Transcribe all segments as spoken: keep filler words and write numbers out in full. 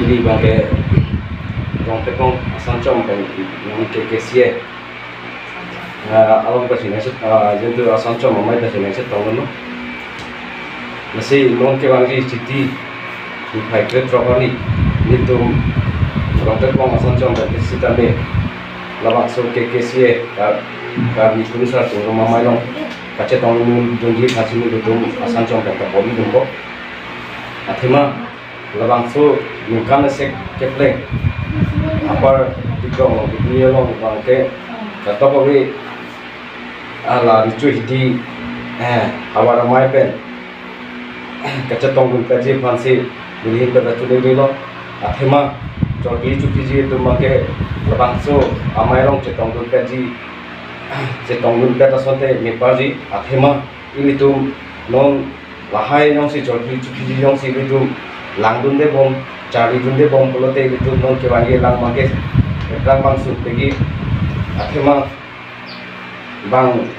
Di bangke Rongteplong Asanchom pen non K K C A, ah, along ta sini, ah, jentu Asanchom amei ta sini chetong lo. Lasi non kevangji Chiti niphai krethrok arni, nelitum Rongteplong Asanchom pen sitame labangso K K C A ka, Karbi Kurusar Chingrum Amei along kachetongdun dunji aphansi nelitum Asanchom pen ta bor-idunpo. Athema labangso ningkan isi kepleng Upper Dikrong along, Bidi along bangke kadokave hala Richo Hidi, eh, Havar Amei pen kachetongdunpetji aphansi nelihin pen ta choningri lo. Athema chorkli chophiji atum bangke labangso amei along chetongdunpetji, chetongdunpet asonte meparji. Athema ilitum non lahai jongsi chorkli chophiji jongsi ilitum langdundebom, charlidundebom pulote ilitum non kevangji alang bangke ekrang bang sut pegi. Athema bang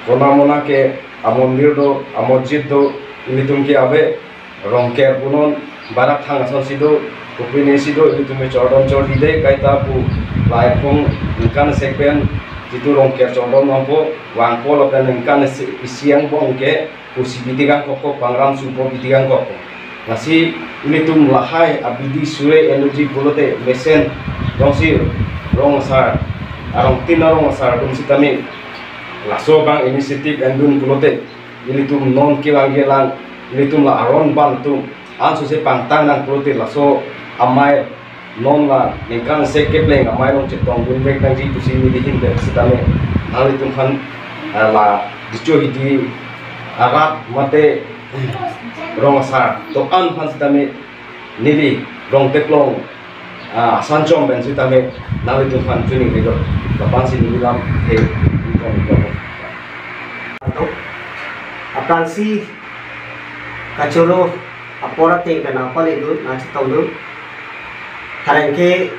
kona mona ke amondir do, amosjid do, ilitum ke ave, Rongker punon barak thang asonsi do, kopine si do, ilitum ke chordon chorlide kaita pu, lahai phung ningkan isi pen jitu Rongker chordon nangpo, vangpo lapen ningkan isi, isi angbong ke pusi bidi kangkokpo, pangram supo bidi kangkokpo. Lasi ilitum lahai abidi sure enduji pulote mesen jongsi rong asar, arongtin arong asar atum sitame laso bang initiative endun pulote ilitum non kevangji alang, ilitum la aron bang atum ansose pangtang nang pulote laso amei non la ningkan isi kepleng amei along chetongdunvek nangji pusi nelihin pen sitame nanglitum aphan, ah, la Richo Hidi arat mate rong asar do-an aphan sitame neli Rongteplong, ah, Asanchom pen sitame nanglitum aphan choningri lo. Lapu-ansi neli lam he, ikom, ikom. Aphrangsi kachoro apor ateng pen nangpaledun, nangchetongdun. Pherangke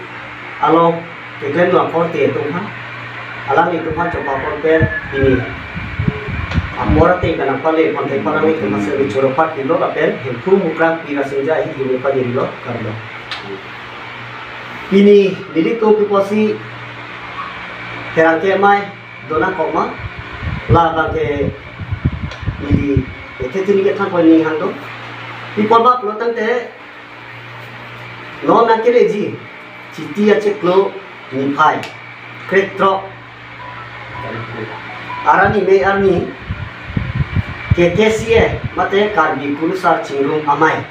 along keklemdun akorte atum aphan, alanglitum aphan chopapon pen pini apor ateng pen nangpale ponte pon alanglitum aphan seri choro party lo lapen Hemphu Mukrang Pi Rasingja ahin dumi pajirlo, kardom. Pini nelitum pi apotsi pherangke amei donangkok ma, labangke neli ethe tini kethan pon ning hang do. Pi apot ma pulo tangte non nangkeleji Chiti achiklo niphai krethrok arni mei arni K K C A mate Karbi Kurusar Chingrum Amei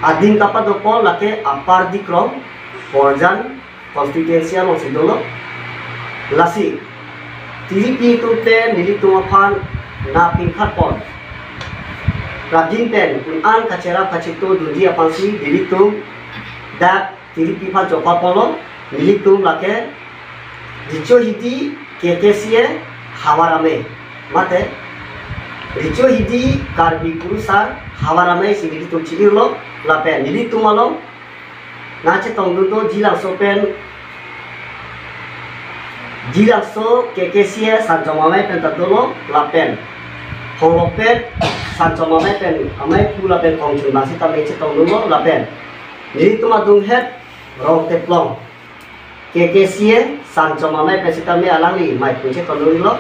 adin kapadopon lake Upper Dikrong Borjan constituency alongsi dolo. Lasi tiripi atum pen nelitum aphan nangpingkhatpon, radin pen un-an kacherap kachetongdunji aphansi nelitum dak tiripi aphan chopapon lo. Nelitum lake Richo Hidi K K C A Havar Amei mate Richo Hidi Karbi Kurusar Havar Amei si nelitum chi-irlo. Lapen nelitum along nangchetongdun do Jilangso pen, Jilangso K K C A Sanchom Amei pen ta dolo lapen Honglokpet Sanchom Amei pen amei pu lapen kongchun bang sitame chetongdunlo lapen nelitum adunghet Rongteplong K K C A Sanchom Amei pen sitame alangli meiphu chetongdunlo.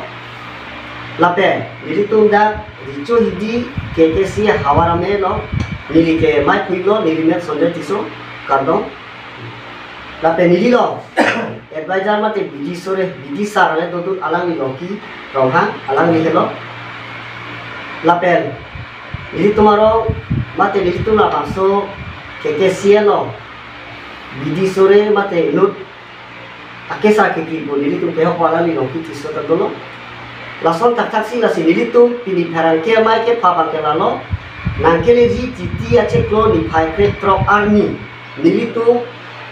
Lapen nelitum dak Richo Hidi K K C A Havar Amei along neli ke meiphu lo, neli men Sonjoy Tisso, kardom. Lapen neli along advisor mate bidi sore, bidi sar ale dodun, alangli Longki Ronghang, alangli helo. Lapen nelitum arong mate nelitum labangso K K C A along bidi sore mate inut akesar kekri pu nelitum kehok alangli Longki Tisso ta dolo. Lason thakthaksi lasi nelitum pini pherangke amei kepha bangke lalo, nangkeleji Chiti achiklo niphai krethrok arni nelitum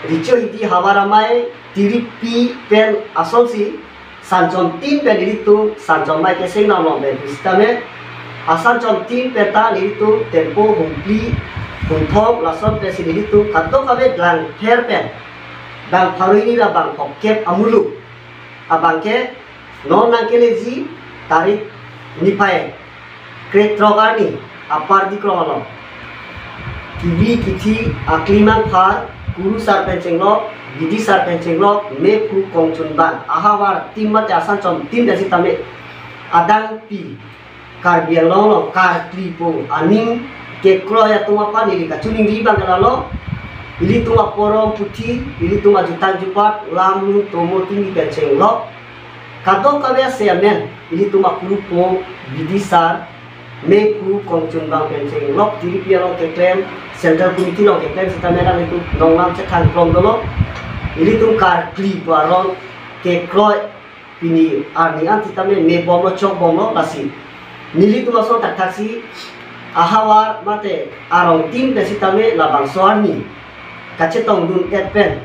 Richo Hidi Havar Amei tiripi pen asonsi Sanchom tin pen nelitum Sanchom Amei keseng nang long pen pusitame, Asanchom tin pen ta nelitum tempo hongphli hongthom lason pensi nelitum kadokave dlang pher pen bang pharo hini ra bang phongkep amuluk abangke non nangkeleji tarik niphai krethrok arni Upper Dikrong along Kibi kithi aklimang phar, kurusar pen chenglok, bidisar pen chenglok, mephu kongchunbang, ahavar team mate asanchom team pen sitame adangpi Karbi Anglong along karkli pu aning kekroi atum aphan neli kachiningri abang ke lalo, ilitum aporom puthi, ilitum ajutang jubat, lam lun tomo timi pen chenglok, kadokave ase amen, ilitum akurupo, bidisar, mephu kongchunbang pen chenglok, tiripi along keklem, Central Committee along keklem sitame nanglitum nonglam chethang klong dolo, ilitum karkli pu along kekroi pini arni an sitame mebomlo chokbomlo lasi. Nelitum ason thakthaksi ahavar mate arong team pen sitame labangso arni kachetongdun-et pen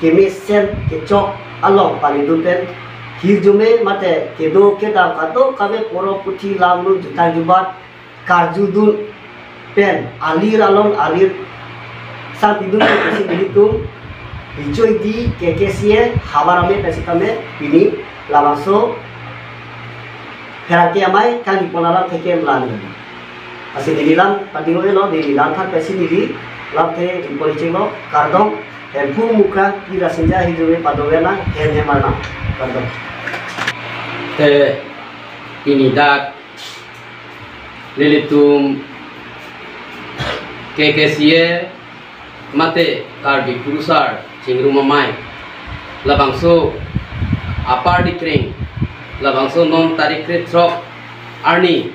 kemesen kechok along palidun pen hirjume mate kedo kedam kadokave porom puthi lam lun jutang jubat karjudun pen alir along alir sangpidun pen si nelitum Richo Hidi K K C A havar amei pen sitame pini labangso pherangke amei kangdipon alam thekem lang. Lasi neli lam pading-oi lo, neli lam than pen si neli lamthe ri pon chenglo, kardom, Hemphu Mukrang Pi Rasinja hirjume padong-et nang, hem hem arnam. Kardom. Te pini dak nelitum K K C A mate Karbi Kurusar Chingrum Amei labangso apar dikreng, labangso non tarik krethrok arni,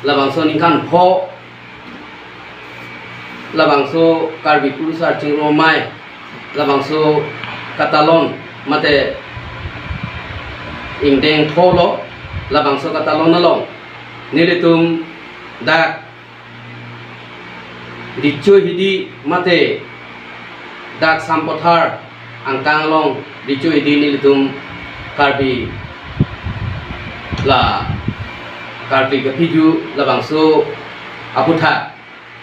labangso ningkan pho, labangso Karbi Kurusar Chingrum Amei, labangso katalon mate ingdeng pho lo, labangso katalon along nelitum dak Richo Hidi mate dak Sampathar angkang along Richo Hidi nelitum Karbi la Karbi kapiju labangso aputhak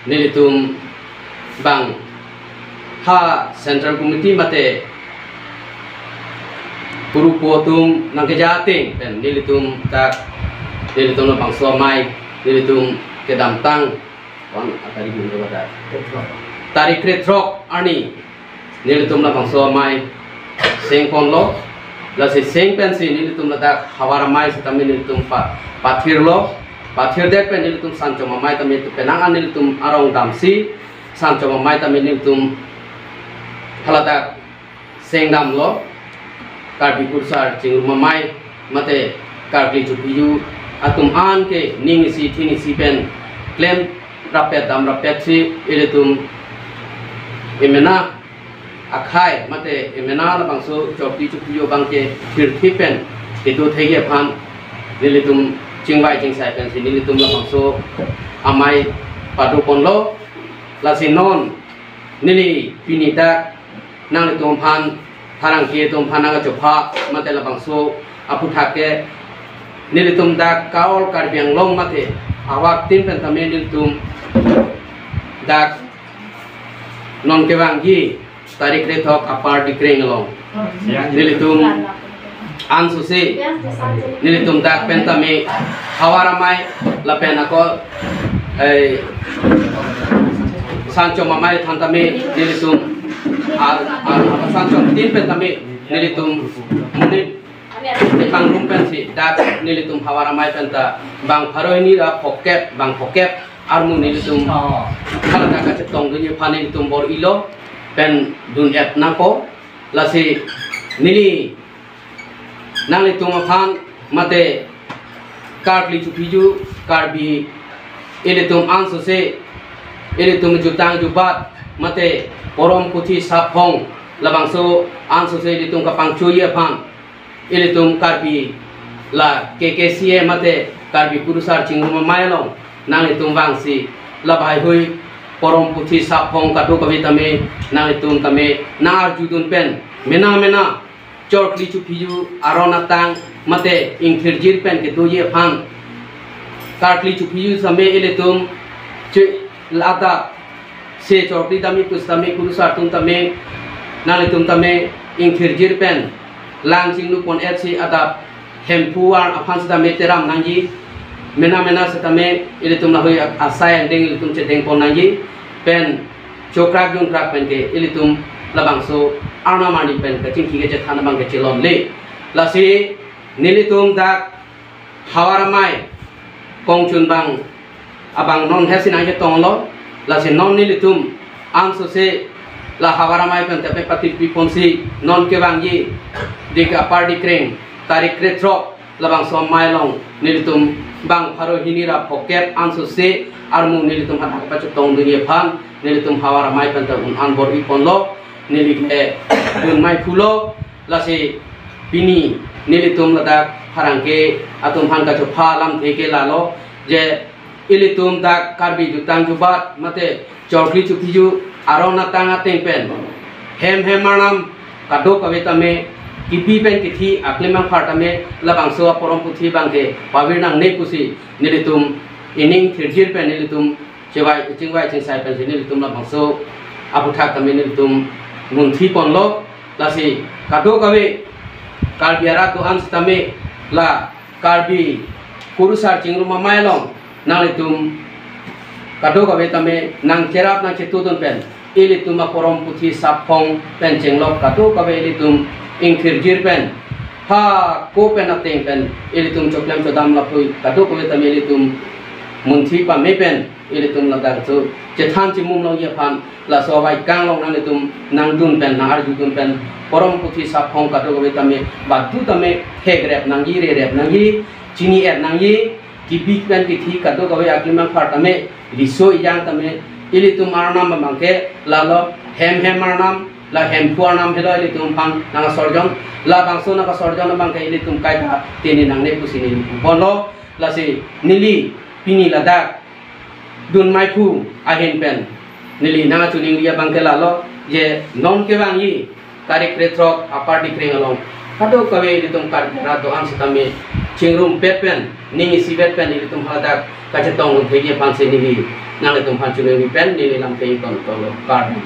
nelitum bang ha Central Committee mate kurupo atum nangkeja ateng pen nelitum dak nelitum labangso amei nelitum kedamtang wan atarik nunggu pada tarik krethrok arni nelitum labangso amei seng ponlo, lasi seng pensi nelitum ladak havar amei sitame nelitum pa pathirlo, pathirdet pen nelitum sanchom amei tame tu penang an nelitum arong damsi sanchom amei tame nelitum haladak seng damlo, Karbi Kurusar Chingrum Amei mate Karkli Chupiju atum an ke ning isi thin isi pen klem rapet dam rapet si ilitum emena akhei mate emena labangso chokri chupiju abang ke thirthi pen kedo thekji aphan nelitum chingvai chingsai pensi nelitum labangso amei pado ponlo, lasi non neli pini dak nanglitum aphan pherangke atum aphan nangkachopha mate labangso aputhak ke nelitum dak ka-ol Karbi Anglong mate ahavar team pen tame nelitum dak non kevangji tarik krethrok apar dikreng along nelitum ansose nelitum dak pen tame havar amei lapen ako, eh, sanchom amei than tame nelitum ar ar sanchom team pen tame nelitum monit kangrum pensi dak nelitum havar amei pen ta bang pharo hini ra phokep bang phokep armu nelitum haladak kachetongdunji aphan nelitum bor-ilo pen dun-et nangkok, lasi neli nanglitum aphan mate Karkli Chupiju Karbi ilitum ansose ilitum jutang jubat mate porom puthi saphong labangso ansose ilitum kapangchoji aphan ilitum Karbi la K K C A mate Karbi Kurusar Chingrum Amei along nanglitum vangsi labahai hui porom puthi saphong kadokave tame nanglitum tame nang-arjudun pen mena mena chorkli chupiju aron atang mate ingthirjir pen kedoji aphan Karkli Chupiju tame ilitum che ladak se chorkli tame pus tame kurusar atum tame nanglitum tame ingthirjir pen lang chinglu pon-et si adap Hemphu arni aphan sitame teram nangji, mena mena sitame ilitum lahui asai angdeng ilitum chedeng pon nangji. pen chokrak junkrak pen ke ilitum labangso arnam arni pen kachingki kachethan abang ke chelongle. Lasi nelitum dak Havar Amei kongchun abang abang non hesi nangchetonglo. Lasi non nelitum ansose la Havar Amei pen tepe patirpi ponsi non kevangji dik Upper Dikreng tarik krethrok labangso amei along nelitum bang pharo hini ra phokep ansose armu nelitum hadak pachetongdunji aphan nelitum Havar Amei pen ta un an bor-i ponlo, neli ke dun mei phulo. Lasi pini nelitum ladak pherangke atum aphan kachopha alamthe ke lalo, je ilitum dak Karbi jutang jubat mate chokli chopiju aron atang ateng pen hem hem arnam kadokave tame kipi pen kithi aklim angphar tame labangso aporom puthi abang ke pavir nangne pusi nelitum ining thirjir pen nelitum chevai chingvai chingsai pensi nelitum labangso aputhak tame nelitum munthi ponlo. Lasi kadokave Karbi arat do-an sitame la Karbi kurusar chingrum amei along nanglitum kadokave tame nangcherap nangchetudun pen ilitum aporom puthi saphong pen chenglok kadokave ilitum ingthirjir pen ha ko pen ateng pen ilitum choklem chodam lapui kadokave tame ilitum munthi pame pen ilitum ladak tu chethan chimum longji aphan laso avai kanglong nanglitum nangdun pen nangarjudun pen porom puthi saphong kadokave tame badu tame thekrep nangji, rerep nangji, chini-et nangji, kipi pen kithi kadokave aklim angphar tame riso ejang tame ilitum arnam abang ke lalo hem hem arnam, la Hemphu arnam helo ilitum aphan nangsorjon, labangso nangsorjon abang ke ilitum kaita tene nangne pusi neli ponlo. Lasi neli pini ladak dun mei phu ahin pen neli nangchiningri abang ke lalo, je non kevangji tarik krethrok Upper Dikreng along kadokave ilitum Karbi arat do-an sitame chingrumpet pen ning isivet pen ilitum hadak kachetong un thekji aphansi neli nanglitum aphan chiningri pen neli lamthe ington tolo, kardom.